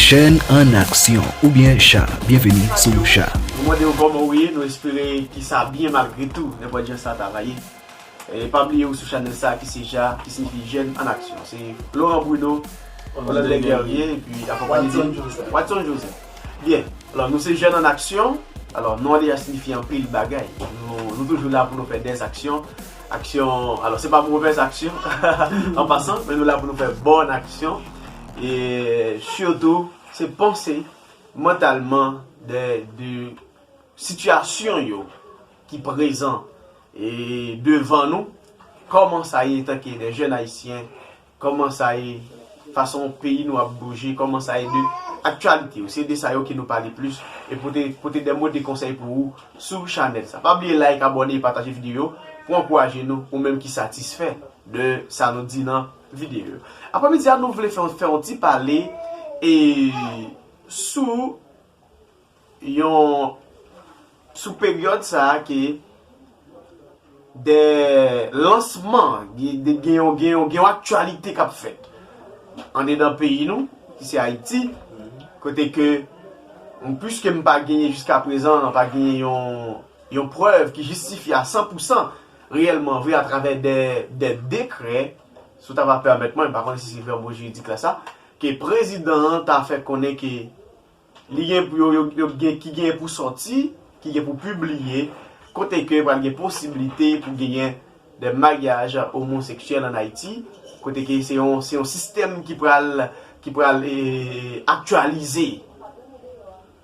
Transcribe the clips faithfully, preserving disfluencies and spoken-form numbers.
Jèn an aksyon, oubyen Ja. Byenveni sou Ja. Nou mande w kòman w ye, nou espere ki sa byen malgre tou, nenpòt jan sa ta va ye. E pa bliye w sou chanèl sa ki se Ja, ki siyifi Jèn an Aksyon. Se Laurent Bruno, Orlande Guerrier, epi akonpaye de Watson Joseph. Byen, alò nou se Jèn an Aksyon. Alò non an deja siyifi anpil bagay. Nou, nou toujou la pou nou fè dèzaksyon. Aksyon, alò se pa movèz aksyon an pasan, men nou la pou nou fè bòn aksyon. E sitou, se panse mantalman de, de sitiyasyon yo ki prezan e devan nou, kòman sa ye antanke de jèn ayisyen, kòman sa ye fason peyi nou ap bouje, kòman sa ye de aktyalite yo. Se de sa yo ke nou pale plis e pote, pote de mo de konsèy pou ou sou chanèl sa. Pa bliye like, abòne e pataje videyo pou ankouraje nou, ou menm ki satisfè de sa nou di nan videyo yo. Apremidi a, nou vle fè, fè yon ti pale e sou yon, sou peryòd sa a ke de lansman, gen, gen, gen, gen yon, gen yon aktyalite k ap fèt andedan peyi nou, ki se Ayiti, kote ke, piske m pa genyen jiska prezan, pa genyen yon, yon prèv ki jistifye a san pou san, reyèlman vre, atravè de, de dekrè, si w ta va pèmèt mwen, m pa konnen si se vèb jiridik la sa, ke prezidan an ta fè konnen ke li gen pou yo, yo, yo gen, ki gen pou sòti, ki gen pou pibliye, kote ke pral gen posiblite pou genyen de maryaj omoseksyèl an Ayiti, kote ke se yon, se yon sistèm ki pral, ki pral e, aktyalize.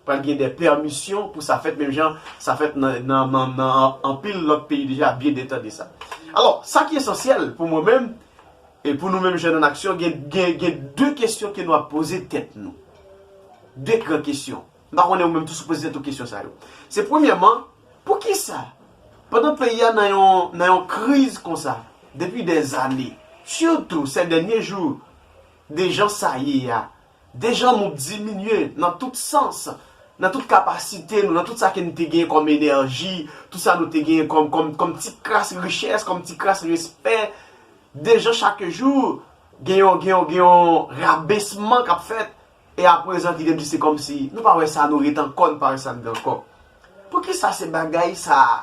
Pral gen de pèmisyon pou sa fèt, menm jan sa fèt nan, nan, nan, nan anpil lòt peyi deja, byen de tan de sa. Alò, sa ki esansyèl pou mwen menm, e pou nou menm Jèn an Aksyon, gen, gen, gen de kesyon ke nou ap poze tèt nou. De gran kesyon. M pa konnen ou menm tou si w poze tèt ou kesyon sa yo. Se premyèman, poukisa, pandan peyi a nan yon, nan yon kriz konsa, depi dèzane, sitou se dènye jou, de jan sa ye a, de jan nou diminye nan tout sans, nan tout kapasite nou, nan tout sa ke nou te gen kòm enèji, tout sa nou te gen kòm, kòm, kòm ti kras richès, kòm ti kras respè, de jan chak jou, gen yon, gen yon, gen yon rabesman k ap fèt, e aprezan ki te di se kòmsi nou pa wè sa, nou ret ankò, nou pa wè sa nou gen ankò. Poukisa se bagay sa a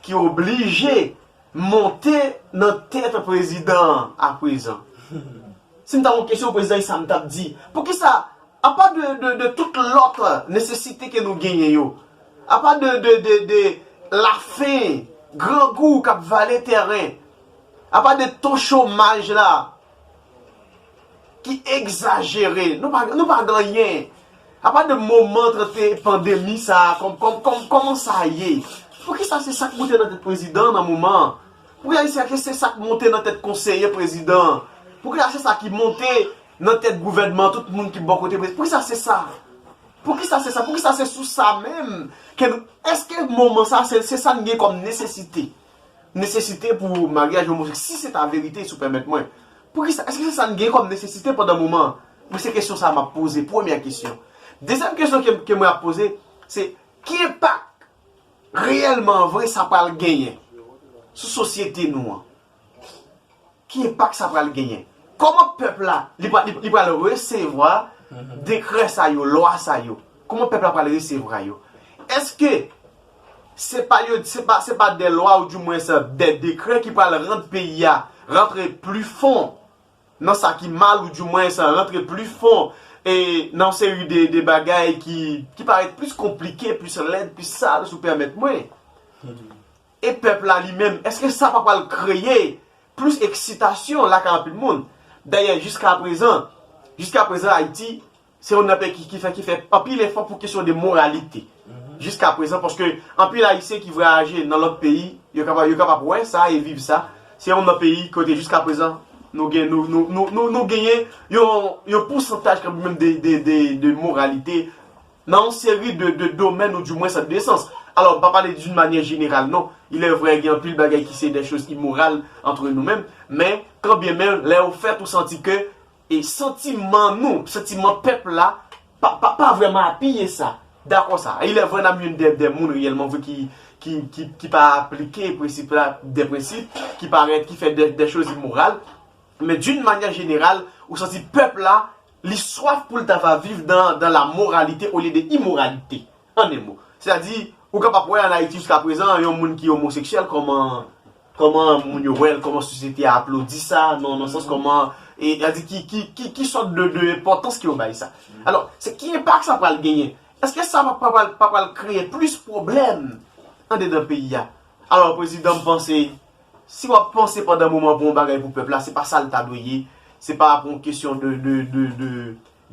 ki oblije monte nan tèt prezidan an aprezan? Si m ta yon kesyon prezidan, e sa m t ap di. Poukisa, apa de, de, de tout lòt nesesite ke nou genyen yo, apa de, de, de, de lafen, grangou k ap vale tèren, apa de to chomaj la ki egzajere, nou pa, nou pa gen anyen. Apa de moman trante pandemi sa a, kòm, kòm, kòm, kòman sa ye? Poukisa se sa k monte nan tèt prezidan nan moman an? Poukisa se sa k monte nan tèt konseye prezidan an? Poukisa se sa ki monte nan tèt gouvènman, tout moun ki bò kote prezidan? Poukisa se sa? Poukisa se sa? Poukisa se sou sa menm ke nou, èske moman sa, se, se sa n gen kòm nesesite? Nesesite pou maryaj omoseksyèl, si se ta verite, si w pèmèt mwen. Poukisa, èske se sa n gen kòm nesesite pandan moman an? Mwen, se kesyon sa a m ap poze, premyè kesyon. Dezyèm kesyon ke, ke mwen ap poze, se ki enpak reyèlman vre sa pral genyen sou sosyete nou an? Ki enpak sa pral genyen? Kòman pèp la, li pral, li, li pral resevwa dekrè sa yo, lwa sa yo? Kòman pèp la pral resevwa yo? Èske se pa yo, se pa, se pa de lwa oudimwens de dekrè ki pral rann peyi a rantre pli fon nan sa ki mal, oudimwens rantre pli fon e nan yon seri de, de bagay ki, ki parèt plis konplike, plis lèd, plis sal, si w pèmèt mwen? E pèp la li menm, èske sa pa pral kreye plis eksitasyon lakay anpil moun? Dayè, jiskaprezan, jiskaprezan Ayiti se youn nan peyi ki, ki fè, ki fè anpil efò pou kesyon de moralite. Jiskaprezan, paske anpil Ayisyen ki vwayaje nan lòt peyi, yo kapab, yo kapab wè sa e viv sa. Se youn nan peyi kote jiskaprezan nou gen, nou, nou, nou, nou, nou genyen yon, yon pousantaj kanmenm de, de, de, de moralite nan yon seri de, de domèn oudimwens de sans. Alò, m pa pale d'une manière générale, non. Il est vrai, gen anpil bagay ki se des choses immorales entre nous-mêmes, men kanbyenmenm, lè yo fèt, ou santi ke e santiman nou, santiman pèp la, pa, pa, pa vrèman apiye sa. Dakò sa. Il est vrai, n ap jwenn de, de moun reyèlman vre ki, ki, ki, ki pa aplike prensip la, de prensip, ki parèt, ki fè de, de choz imoral. Men d'une manière générale, ou santi pèp la, Li swaf pou l ta va viv dans, dans la moralité au lieu de imoralité. An de mo. Sètadi, ou kapab wè an Ayiti jiska prezan, yon moun ki omoseksyèl, kòman, kòman moun yo wè l, kòman sosyete a aplodi sa, nan, nan sans kòman, e, sètadi ki, ki, ki, ki sòt de, de enpòtans ke yo bay sa. Alò, se ki enpak sa pral genyen? Èske sa pa, pa, pa, pa pral kreye plis pwoblèm andedan peyi a? Alò, prezidan, m panse, si w ap panse pandan moman pou yon bagay pou pèp la, se pa sa l ta dwe ye. Se pa pou yon kesyon de, de, de, de,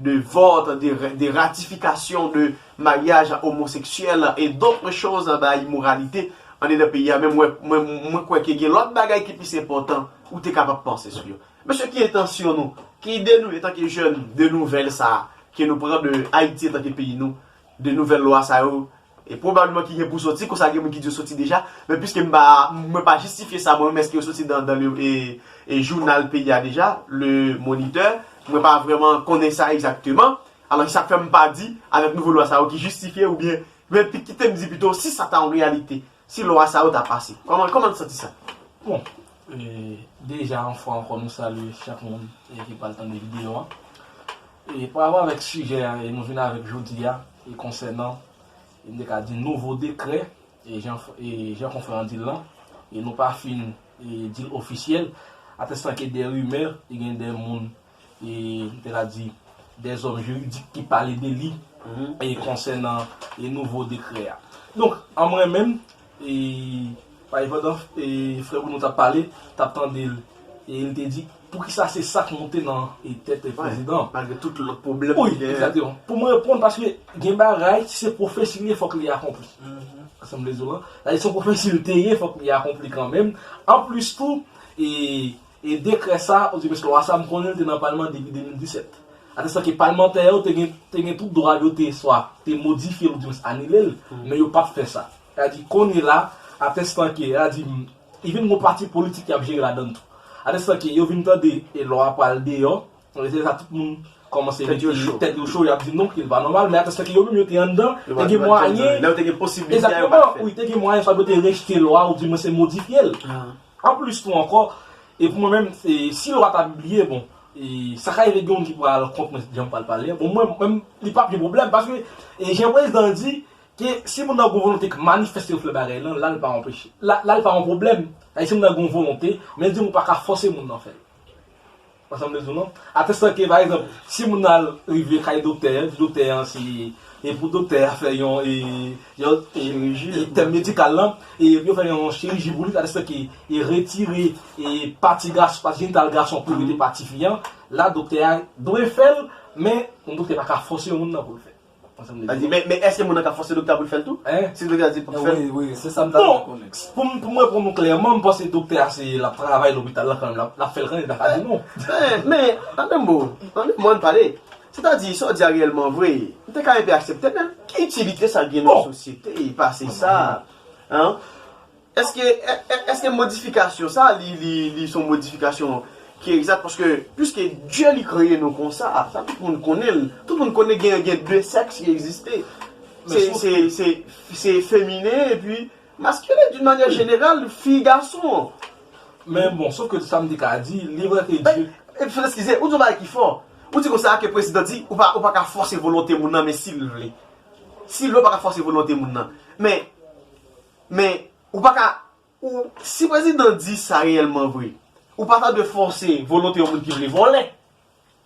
de vòt, de, de ratifikasyon de maryaj omoseksyèl e d'autres choses, ba imoralite andedan peyi a. Men mwen, mwen, mwen kwè ke gen lòt bagay ki plis enpòtan ou te kapab panse sou yo. Mesye, ki entansyon nou? Ki ide nou, etanke jèn, de nouvèl sa a ke nou pran de Ayiti etanke peyi nou, de nouvèl lwa sa yo? E pwobableman ki gen pou soti, konsa gen moun ki di yo soti deja. Men piske m pa, mwen pa jistifye sa mwen menm, èske yo soti dan, dan le, e, e jounal peyi a deja, Le Moniteur, mwen pa vrèman konnen sa egzakteman. Alò, se sa k fè m pa di, avèk nouvo lwa sa yo ki jistifye oubyen, men pi, kite m di pito, si sa ta yon reyalite, si lwa sa yo ta pase. Kòman, kòman n santi sa? Bon, e, deja, yon fwa ankò, nou salye chak moun, e, ki pral tande videyo a. E, pa rapò avèk sijè a, e, nou vin avèk jodi a, e, konsènan, e, m te ka di, nouvo dekrè, e, jan, e, jan konfrè an di l lan, e, nou pa fin, e, di l ofisyèl, atestan ke de rimè, e, gen de moun, e, m te ka di, de zòm jiridik ki pale de li, e, konsènan, e, nouvo dekrè a. Donk, an mwen menm, e, pa pandan, e, frè Bruno t ap pale, t ap tande l, e, li te di, poukisa se sa k monte nan, e, tèt, e, prezidan? Malgre tout lòt pwoblèm ki genyen. Wi, egzakteman. Pou mwen reponn, paske gen bagay, si se pwofesi li ye, fòk li akonpli. Sa m vle di w lan. Sa se yon pwofesi li te ye, fòk li akonpli kanmenm. Anplis tou, e, e dekrè sa, ou di, men lwa sa, m konnen l te nan palman depi de mil disèt. Atestan ke palmantè yo te gen, te gen tout dwa yo te swa te modifye l, ou di, men anile l, men yo p ap fè sa. Sètadi, kounye la, atestan ke, sètadi, even yon pati politik y ap jere ladan l tou. Atestan ke yo vin tande, e lwa a pral deyò, se sa tout moun kòmanse mete tèt yo cho, y ap di non, ke l pa nòmal, men atestan ke yo menm yo te anndan, te gen mwayen, egzakteman, wi, te gen mwayen, swa yo te rejte lwa, ou di, men se modifye l. Anplis tou ankò, e pou mwen menm, e, si lwa ta pibliye, bon, e, sa ka rive gen moun ki pral kont mwen, jan m pral pale. Bon, mwen menm, li p ap gen pwoblèm, paske, e, jan prezidan an di, ke si moun nan gen yon volonte k manifeste pou fè bagay lan, la l pa anpeche. La, la l pa yon pwoblèm. Sètadi si moun nan gen yon volonte, men di m ou pa ka fòse moun nan fè l. Ou konprann sa m vle di w non? Atestan ke, pa egzanp, si moun nan al rive kay doktè, di doktè an se, e pou doktè a fè yon, e, yon, e, e tèm medikal lan, e yo fè yon chiriji pou li, atestan ke, e retire, e pati gason, pati jenital gason pou mete pati fi an, la doktè a dwe fè l, men yon doktè pa ka fòse yon moun nan pou l fè l. Sa di, men, men èske moun nan ka fòse doktè a pou l fè l tou? Si doktè a di l p ap fè l? Wi, wi, se sa m ta vle konnen. Pou m, pou m reponn ou klèman, m panse doktè a se l ap travay lopital lan kanmenm, l ap, l ap fè l kanmenm, li pa ka di non. Men, men, tande m bon, tande m bon, ann pale. Sètadi, sa w di a reyèlman vre, m te ka enpe aksepte l, men ki itilite sa gen nan sosyete, pase sa? Èske, è- è- èske modifikasyon sa, li, li, li se yon modifikasyon ki egzak? Paske, puiske Dye li kreye nou konsa, sa tout moun konnen l. Tout moun konnen gen, gen de sèks ki egziste. Se, se, se, se feminen epi maskilen, d'une manière générale, fi, gason. Men bon, sof ke sa m te ka di, li vre ke Dye. Eskize, ou di yon bagay ki fò. Ou di konsa ke prezidan di, ou pa, ou pa ka fòse volonte moun nan, men si l vle. Si l vle, ou pa ka fòse volonte moun nan. Men, men, ou pa ka, ou, si prezidan di sa reyèlman vre, ou pa ta dwe fòse volonte yon moun ki vle vòlè.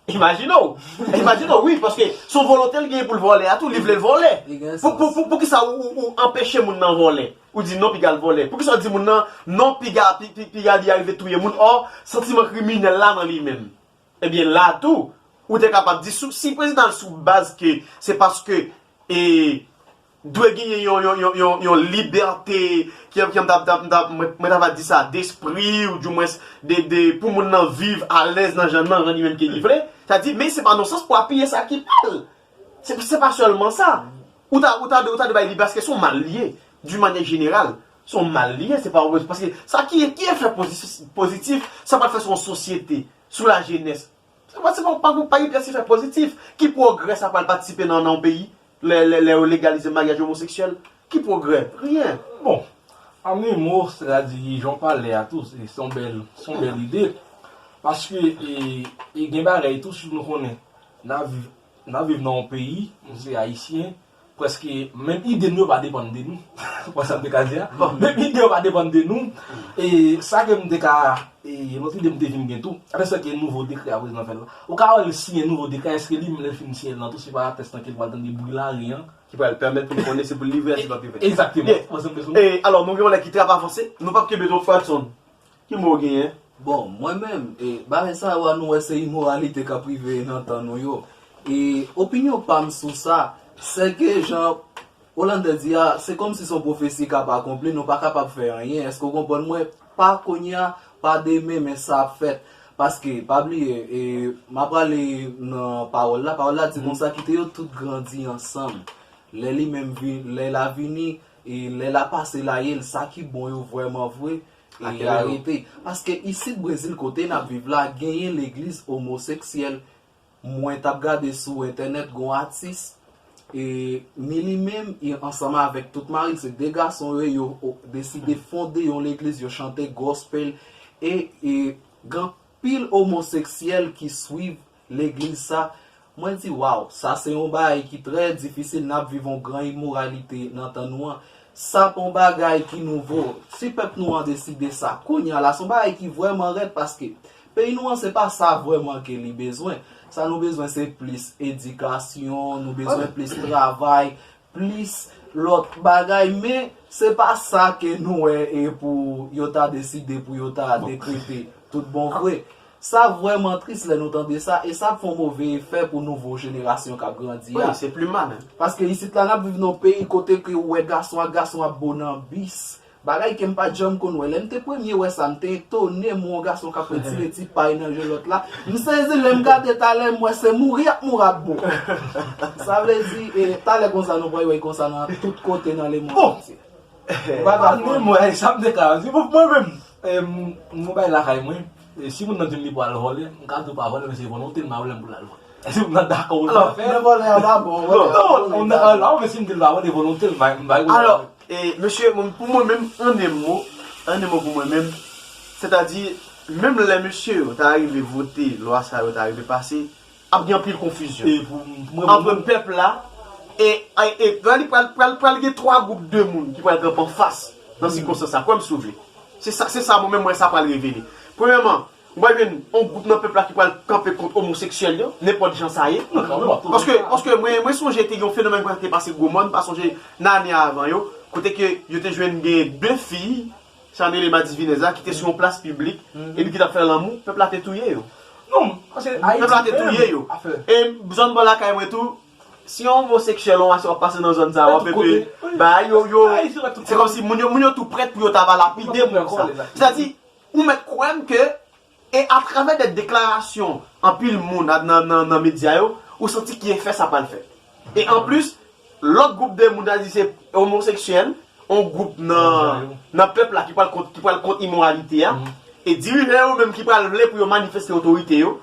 Imajine w. Imajine w, wi, paske se yon volonte l genyen pou l vòlè a tou, li vle l vòlè. Pou, pou, pou, poukisa ou, ou, ou anpeche moun nan vòlè? Ou di non, piga l vòlè. Poukisa w di moun nan, non, piga, pi, pi, piga li arive touye moun, ò, santiman kriminèl la nan li menm? Ebyen, la tou, ou te kapab di, sou, si prezidan al sou baz ke se paske, e, dwe genyen yon, yon, yon, yon, yon libète, ki, ki, m ta, m ta, m ta, mwen, mwen ta va di sa, despri, ou dimwens, de, de, pou moun nan viv alèz nan jan, nan jan li menm ke li vle. Sa di, men se pa nan sans pou apiye sa ki mal. Se, se pa sèlman sa. Ou ta, ou ta, ou ta dwe bay li, paske se yon mal li ye, d'une manière générale. Se yon mal li ye, se pa, paske sa ki, ki efè pozitif, pozitif, sa pral fè sou yon sosyete, sou lajenès? Se pa, se pa, pa, pa gen pyès efè pozitif. Ki pwogrè sa pral patisipe nan, nan yon peyi, lè, lè, lè yo legalize maryaj omoseksyèl? Ki pwogrè? Ryen. Bon, an yon mo, sètadi, jan w pale a tou, se, se yon bèl, se yon bèl ide. Paske, e, e gen bagay tou, si nou konnen, N ap viv, n ap viv nan yon peyi, nou se Ayisyen, prèske menm ide nou yo pa depann de nou. Ou konprann sa m te ka di a? Menm ide yo pa depann de nou. E sa ke m te ka, e lòt ide m te vin gen tou, apre sa ke nouvo dekrè a prezidan fè l la. Ou ka wè l siyen nouvo dekrè, èske li menm lè l fin siyen l lan tou, se pa tès lan ke l pral tande bri lari an? Ki pral pèmèt pou l konnen si pou l livre a, si l p ap livre. Egzakteman. Byen. Ou konprann sa m te di w? E alò, nou gen yon lè ki t ap avanse, nou p ap kenbe twòp, Fredson. Ki mo w genyen? Bon, mwen menm, e, bagay sa yo a nou wè se imoralite k ap rive nan tan nou yo. E opinyon pa m sou sa, se ke jan Hollande di a, se kòmsi se yon pwofesi k ap akonpli, nou pa kapab fè anyen. Èske w konprann mwen? Pa kounye a, pa demen, men sa ap fèt. Paske, pa bliye, e, m ap prale nan pawòl la. Pawòl la di konsa, kite yo tout grandi ansanm. Lè li menm vi-, lè l a vini, e lè l a pase la ye l, sa ki bon yo vrèman vre, e arete. Paske isit Brezil kote n ap viv la, genyen legliz omoseksyèl. Mwen t ap gade sou entènèt, gon atis, e ni li menm, e ansanm avèk tout mari l, se de gason yo ye, yo o-, deside fonde yon legliz, yo chante gospel, e, e gen anpil omoseksyèl ki swiv legliz sa. Mwen di, waw, sa se yon bagay ki trè difisil, n ap viv yon gran imoralite nan tan nou an. Sa pa yon bagay ki nouvo. Si pèp nou an deside sa kounye a la, se yon bagay ki vrèman rèd, paske peyi nou an se pa sa vrèman ke li bezwen. Sa nou bezwen se plis edikasyon, nou bezwen plis travay, plis lòt bagay, men se pa sa ke nou wè e pou yo ta deside, pou yo ta dekrete tout bon vre. Sa vrèman tris lè nou tande sa, e sa ap fè yon move efè pou nouvo jenerasyon k ap grandi a. Wi, se pli mal. Paske isit la, n ap viv nan yon peyi kote ke ou wè gason ak gason ap bo nan bis. Bagay ke m pa t janm konn wè. Lè m te premye wè sa, m te etone, m wè yon gason k ap retire ti pay nan je lòt la. M sezi, lè m gade talè, m wè se mouri y ap mouri ak bo. Sa vle di, e, talè konsa nou pral wè konsa nan tout kote nan lemonn antye. Ou pa ka fè anyen. Mwen, sa m te ka di. Bon, mwen menm, e, m, m gon bagay lakay mwen. E, si moun nan di m li pral vòlè, m ka di w pa vòlè, men se volonte l m pa vle m pou l al vòlè. Si moun nan dakò pou l ta fè. Alò, men vòlè a pa bon, vòlè a pa bon. Non, non, moun nan, non, men si m di l pa vòlè, volonte l, m bay, m bay. Alò, e, mesye, mwen, pou mwen menm, an de mo, an de mo pou mwen menm, sètadi, menm lè mesye yo ta rive vote, lwa sa yo ta rive pase, ap gen anpil konfizyon antre pèp la e, e, e pral, pral, pral, pral gen twa gwoup de moun ki pral kanpe anfas nan sikonstans sa. Kwè m si w vle. Se sa, se sa mwen menm mwen sa pral revele. Premyèman, ou pral jwenn yon gwoup nan pèp la ki pral kanpe kont omoseksyèl yo, nenpòt jan sa ye. Paske, paske mwen, mwen sonje te gen yon fenomèn ki te pase Gwomòn, m pa sonje nan ane avan yo, kote ke yo te jwenn gen de fi, sa n rele madivinèz la, ki te sou yon plas piblik, epi ki t ap fè lanmou, pèp la te touye yo. Non, paske Ayiti menm, pèp la te touye yo. E zòn bò lakay mwen tou, si yon omoseksyèl, yon asè w ap pase nan zòn sa, w ap vin bay yo, yo, se kòmsi moun yo, moun yo tou prèt pou yo ta va lapide moun sa. Sètadi, ou mèt kwè m ke, e atravè de deklarasyon anpil moun nan, nan, nan medya yo, ou santi ki efè sa pral fè. E anplis, lòt gwoup de moun ta di se omoseksyèl, yon gwoup nan, nan pèp la ki pral kont, ki pral kont imoralite a, e dirijan yo menm ki pral vle pou yo manifeste otorite yo,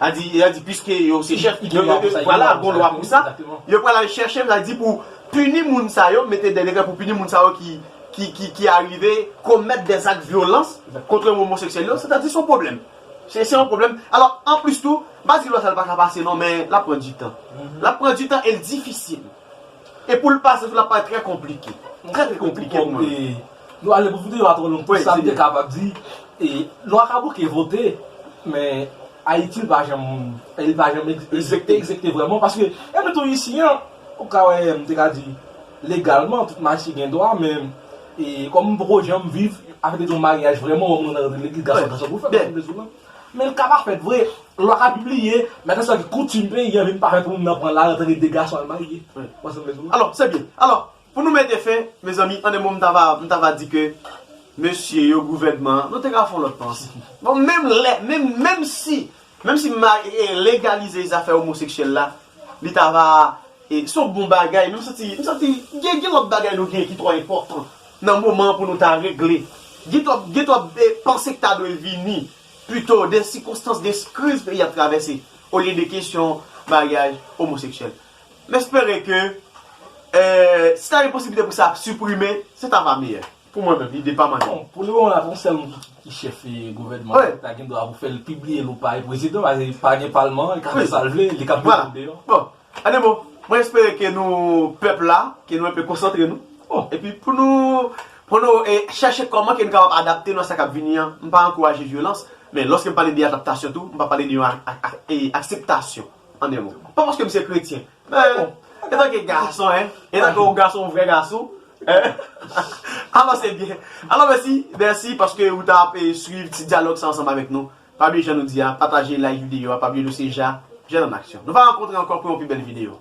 a di, a di piske yo se chèf, yo, yo, yo, vwala, gon lwa pou sa, yo pral al chèche, sa di pou pini moun sa yo, mete de dekrè pou pini moun sa yo ki, ki, ki, ki arive komèt de zak vyolans kont omoseksyèl yo, sètadi se yon pwoblèm. Se, se yon pwoblèm. Alò, anplis tou, m pa di lwa sa l pa ka pase non, men l ap pran ditan. L ap pran ditan e l difisil. E pou l pase tou, l ap parèt trè konplike. Trè, trè konplike pou mwen. E, nou ale pou videyo a twò long, pou sa m te kapab di, e, lwa ka bouke vote, men Ayiti, li pa janm, li pa janm egz-, egzekte, egzekte vrèman, paske, e nou tou isi an, ou ka wè, m te ka di, legalman, tout mache gen dwa, men, e, kòm m poko janm viv, afè de yon maryaj vrèman, wè moun nan rantre legliz, gason, gason pou fè, gason bezwen. Men l ka pa fèt vre. Lwa ka pibliye, men sa ki koutim peyi an vin pa fè pou moun nan pran lari antre de gason al marye. Ou konprann sa m vle di w? Alò, se byen. Alò, pou nou mete fen, mezanmi, an de mo, m ta va, m ta va di ke mesye yo, gouvènman an, nou te ka fè yon lòt panse. Bon, menm lè, menm, menm si, menm si ma-, e, legalize zafè omoseksyèl la, li ta va, e, se yon bon bagay, men m santi, m santi gen, gen lòt bagay nou gen ki twò enpòtan nan moman an pou nou ta regle. Gen twòp, gen twòp, e, panse ki ta dwe vini pito de sikonstans, de kriz peyi ap travèse, olye de kesyon maryaj omoseksyèl. M espere ke, e, si ta gen posiblite pou sa ap siprime, se ta va meyè. Pou mwen menm, ide pa m anyen. Bon, pou le moman la, pou sèl moun ki chèf gouvènman, ta gen dwa pou fè l pibliye l ou pa e prezidan, paske pa gen palman, li ka fè sa l vle, li ka mete l deyò. Bon, ann mo, mwen espere ke nou, pèp la, ke nou enpe konsantre nou. Epi pou nou, pou nou e, chèche kòman ke nou kapab adapte nou a sa k ap vini an. M pa ankouraje vyolans, men lòske m pale de adaptasyon tou, m pa pale de yon akseptasyon. Ann mo. Pa paske m se kretyen, men, etanke gason, en, etanke yon gason, yon vrè gason, en, alò se byen. Alò mèsi, mèsi paske ou t ap swiv ti dyalòg sa ansanm avèk nou. Pa bliye jan nou di a, pataje, like videyo a, pa bliye nou se Ja, Jèn an Aksyon. Nou va rankontre ankò pou yon pi bèl videyo.